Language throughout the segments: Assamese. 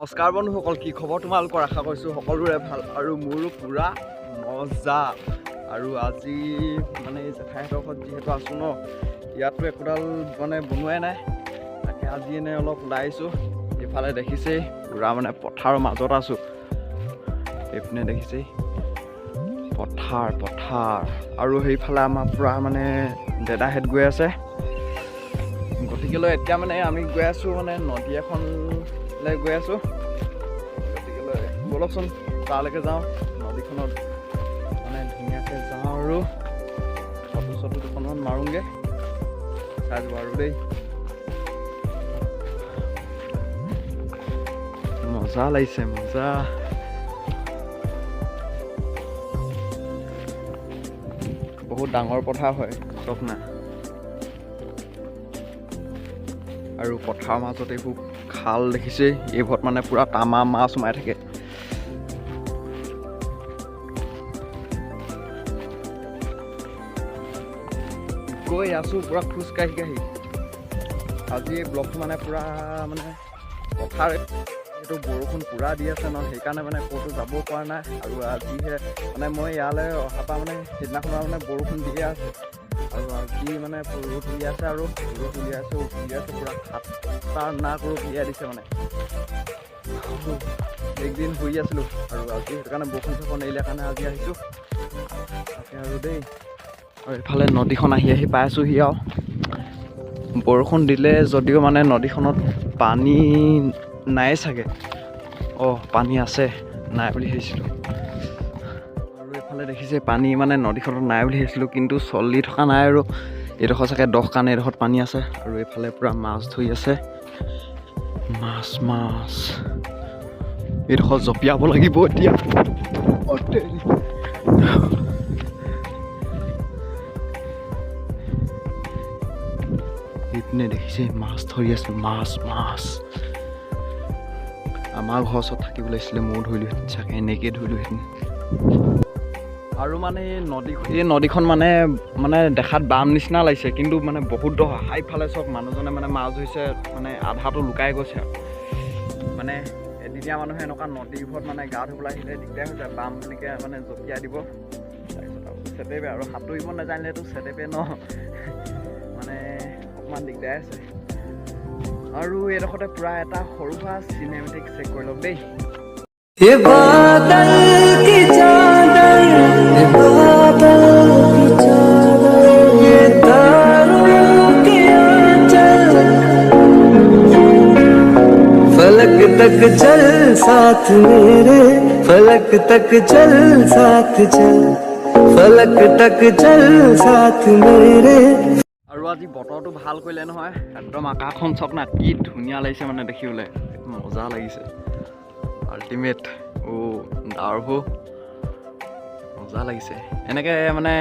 নমস্কাৰ বন্ধুসকল, কি খবৰ তোমালোকৰ? আশা কৰিছোঁ সকলোৰে ভাল আৰু মোৰো পূৰা মজা। আৰু আজি মানে এই জেঠাইহঁতৰ ঘৰত যিহেতু আছোঁ ন, ইয়াততো একোডাল মানে বনোৱাই নাই, তাকে আজি এনেই অলপ ওলাই আহিছোঁ। এইফালে দেখিছেই পূৰা মানে পথাৰৰ মাজত আছোঁ, এইপিনে দেখিছেই পথাৰ পথাৰ। আৰু সেইফালে আমাৰ পূৰা মানে দাদাহেঁত গৈ আছে। গতিকেলৈ এতিয়া মানে আমি গৈ আছোঁ মানে নদী এখনলৈ গৈ আছোঁ। গতিকেলৈ ব'লকচোন তালৈকে যাওঁ, নদীখনত মানে ধুনীয়াকৈ যাওঁ আৰু ফটো চটো দুখনমান মাৰোঁগৈ। চাই যাব আৰু দেই, মজা লাগিছে মজা। বহুত ডাঙৰ পথাৰ হয় চক না, আৰু পথাৰৰ মাজত এইবোৰ খাল দেখিছেই, এইবোৰত মানে পূৰা তামা মাছ সোমাই থাকে। গৈ আছোঁ পূৰা খোজ কাঢ়ি কাঢ়ি। আজি এই ব্লগটো মানে পূৰা মানে পথাৰ, এইটো বৰষুণ পূৰা দি আছে ন, সেইকাৰণে মানে ক'তো যাব পৰা নাই। আৰু আজিহে মানে মই ইয়ালৈ অহাৰ পৰা মানে সেইদিনাখনৰ মানে বৰষুণ দিয়ে আছে, আৰু আজি মানে ৰ'দ উলিয়াইছে, আৰু ৰ'দ উলিয়াইছে উলিয়াইছে পূৰা খাতাৰনাক ৰ'দ উলিয়াই দিছে। মানে একদিন শুই আছিলোঁ আৰু আজি সেইটো কাৰণে বৰষুণ চৰষুণ এৰিলে কাৰণে আজি আহিছোঁ তাকে আৰু দেই। আৰু এইফালে নদীখন আহি আহি পাইছোঁহি। আৰু বৰষুণ দিলে যদিও মানে নদীখনত পানী নাই চাগে, অঁ পানী আছে, নাই বুলি ভাবিছিলোঁ। আৰু এইফালে দেখিছে পানী মানে নদীখনত নাই বুলি ভাবিছিলোঁ, কিন্তু চলি থকা নাই। আৰু এইডোখৰ চাগে দহ কাৰণে এইডোখৰত পানী আছে। আৰু এইফালে পূৰা মাছ ধৰি আছে, মাছ মাছ। এইডোখৰ জঁপিয়াব লাগিব এতিয়া। এইপিনে দেখিছে মাছ ধৰি আছে, মাছ মাছ। আমাৰ ঘৰ ওচৰত থাকিব লাগিছিলে, ময়ো ধৰিলোহেঁতেন চাগে, এনেকৈয়ে ধৰিলোহেঁতেন। আৰু মানে এই নদীখন মানে মানে দেখাত বাম নিচিনা লাগিছে, কিন্তু মানে বহুত দ। সেইফালে চব মানুহজনে মানে মাছ ধৰিছে, মানে আধাটো লুকাই গৈছে। আৰু মানে এদিনীয়া মানুহে এনেকুৱা নদীবোৰত মানে গা ধুবলৈ আহিলে দিগদাৰ হৈ যায়, বাম বুলিকে মানে জঁপিয়াই দিব, তাৰপিছত আৰু চেটেপে। আৰু সাঁতুৰিব নাজানিলেতো চেটেপে ন, মানে অকণমান দিগদাৰ আছে। আৰু এইডোখৰতে পূৰা এটা সৰু সুৰা চিনেমেটিক চেক কৰি লওক দেই। ये बादल की चादर, ये बादल की चादर, ये तारों के आंचल, फलक तक चल साथ मेरे, फलक तक चल साथ चल, फलक तक चल साथ मेरे। আৰু আজি বতৰটো ভাল কৰিলে নহয়, একদম আকাশখন চাওক না কি ধুনীয়া লাগিছে মানে দেখিবলৈ, মজা লাগিছে, আল্টিমেট। অ' ডাৱৰবোৰ মজা লাগিছে। এনেকৈ মানে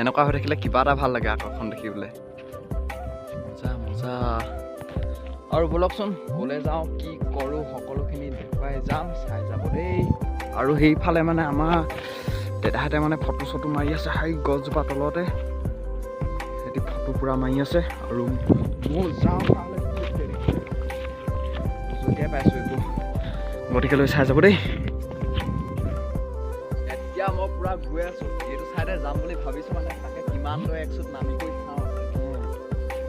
এনেকুৱা হৈ থাকিলে কিবা এটা ভাল লাগে আকাশখন দেখিবলৈ, মজা মজা। আৰু ব'লকচোন ক'লৈ যাওঁ কি কৰোঁ সকলোখিনি দেখুৱাই যাম, চাই যাব দেই। আৰু সেইফালে মানে আমাৰ দেদাহঁতে মানে ফটো চটো মাৰি আছে, সেই গছজোপা তলতে সিহঁতি ফটো পূৰা মাৰি আছে। আৰু মোৰ যাওঁ জঁপিয়াই পাইছোঁ এইবোৰ, গতিকে লৈ চাই যাব দেই। এতিয়া মই পূৰা গৈ আছোঁ, এইটো চাইডে যাম বুলি ভাবিছোঁ, মানে তাকে কিমান দূৰ একচুত নামি গৈ চাওঁ।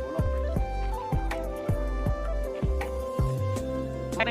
ব'লক। মানে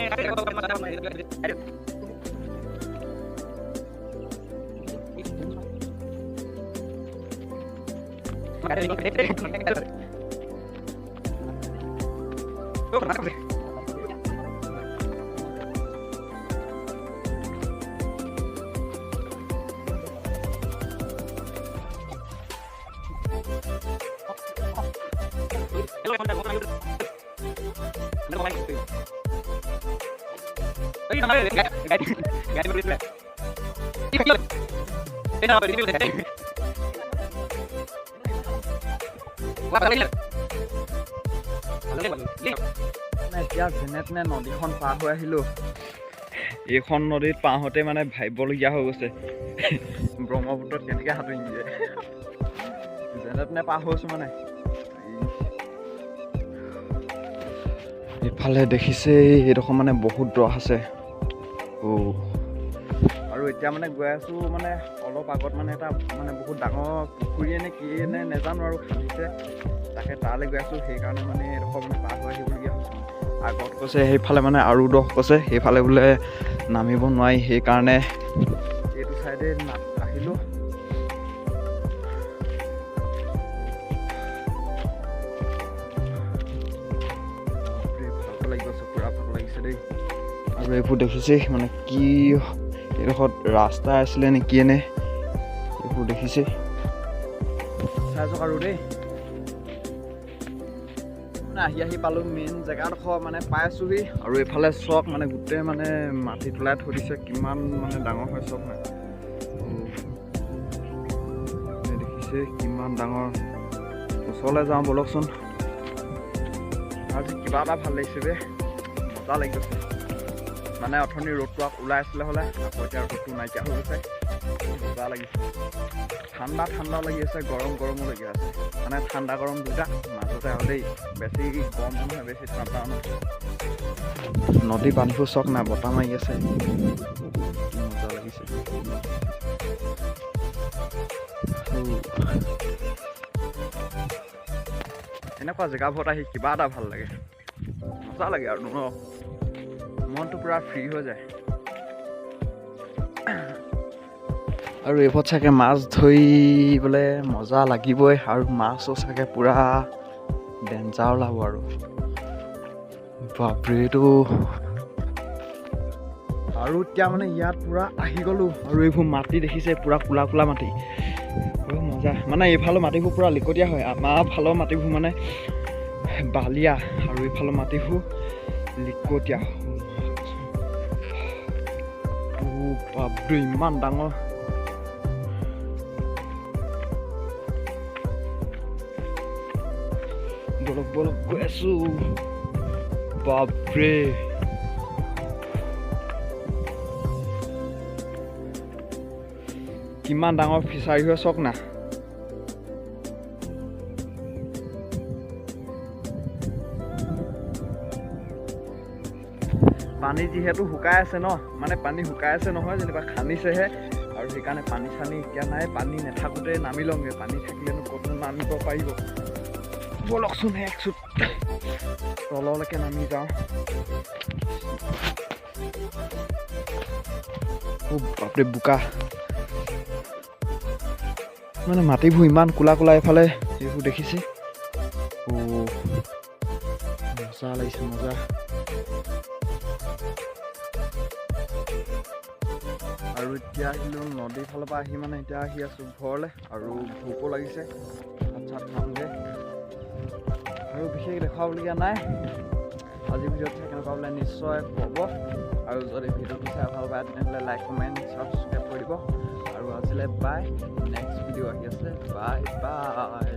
এতিয়া যেনে তেনে নদীখন পাৰ হৈ আহিলোঁ। এইখন নদীত পাৰ হওঁতে মানে ভাবিবলগীয়া হৈ গৈছে, ব্ৰহ্মপুত্ৰত কেনেকৈ সাঁতুৰিমগৈ। যেনে তেনে পাৰ হৈছোঁ মানে। ইফালে দেখিছে এইডোখৰ মানে বহুত দ আছে। আৰু এতিয়া মানে গৈ আছোঁ, মানে অলপ আগত মানে এটা মানে বহুত ডাঙৰ পুখুৰী নে কি নে নেজানো আৰু খান্দিছে, তাকে তালৈ গৈ আছোঁ। সেইকাৰণে মানে এইডোখৰ মানে পাৰ হৈ আহিবলগীয়া হৈছে। আগত কৈছে সেইফালে মানে আৰু দহ কৈছে, সেইফালে বোলে নামিব নোৱাৰি, সেইকাৰণে এইটো চাইডে আহিলোঁ। ভালকৈ লাগি গৈছে, পূৰা ভাল লাগিছে দেই। আৰু এইবোৰ দেখিছে মানে কি এইডোখৰত ৰাস্তা আছিলে নে কি নে, এইবোৰ দেখিছে, চাই যাওক আৰু দেই। মানে আহি আহি পালোঁ মেইন জেগাডোখৰ মানে পাইছোঁহি। আৰু এইফালে চক মানে গোটেই মানে মাটি তোলাই থৈ দিছে, কিমান মানে ডাঙৰ হয় চক নাই দেখিছে, কিমান ডাঙৰ। ওচৰলৈ যাওঁ ব'লকচোন। আজি কিবা এটা ভাল লাগিছে বে, মজা লাগি গৈছে। মানে অথনি ৰ'দটো ওলাই আছিলে হ'লে, আকৌ এতিয়া ৰ'দটো নাইকিয়া হৈ গৈছে, মজা লাগিছে। ঠাণ্ডা ঠাণ্ডা লাগি আছে, গৰম গৰমো লাগি আছে, মানে ঠাণ্ডা গৰম দুটা মাজতে আৰু দেই, বেছি গৰমো নহয় বেছি ঠাণ্ডাও নহয়। নদী পানীবোৰ চক নাই, বতাহ মাৰি আছে, মজা লাগিছে। এনেকুৱা জেগাবোৰত আহি কিবা এটা ভাল লাগে, মজা লাগে আৰু ন, মনটো পূৰা ফ্ৰী হৈ যায়। আৰু এইবোৰত চাগে মাছ ধৰিবলৈ মজা লাগিবই, আৰু মাছো চাগে পূৰা ডেঞ্জাৰ ওলাব আৰু। বাপৰে এইটো। আৰু এতিয়া মানে ইয়াত পূৰা আহি গ'লোঁ। আৰু এইবোৰ মাটি দেখিছে পূৰা ক'লা ক'লা মাটি, মজা। মানে এইফালৰ মাটিবোৰ পূৰা লিকটীয়া হয়, আমাৰ ফালৰ মাটিবোৰ মানে বালিয়া, আৰু এইফালৰ মাটিবোৰ লিকটীয়া। বাপৰে ইমান ডাঙৰ। বলক বলক গৈ আছোঁ। বাপৰে কিমান ডাঙৰ ফিচাৰী হয় চাওক না। পানী যিহেতু শুকাই আছে ন, মানে পানী শুকাই আছে নহয় যেনিবা, খান্দিছেহে আৰু সেইকাৰণে পানী চানী এতিয়া নাই। পানী নাথাকোঁতে নামি লওঁগৈ, পানী থাকিলেনো ক'তনো নামিব পাৰিব। ব'লকচোন এক চুট তললৈকে নামি যাওঁ। বাপৰে বোকা, মানে মাটিবোৰ ইমান ক'লা ক'লা এইফালে, এইবোৰ দেখিছে। মজা লাগিছে, মজা। আৰু এতিয়া আহিলোঁ নদীৰ ফালৰ পৰা আহি মানে এতিয়া আহি আছোঁ ঘৰলৈ, আৰু ভোকো লাগিছে, ভাত চাত খামগৈ। আৰু বিশেষ দেখুৱাবলগীয়া নাই। আজি ভিডিঅ'টো চাই কেনেকুৱা বোলে নিশ্চয় ক'ব, আৰু যদি ভিডিঅ'টো চাই ভাল পায় তেনেহ'লে লাইক কমেণ্ট ছাবস্ক্ৰাইব কৰি দিব। আৰু আজিলৈ বাই, নেক্সট ভিডিঅ' আহি আছে, বাই বাই।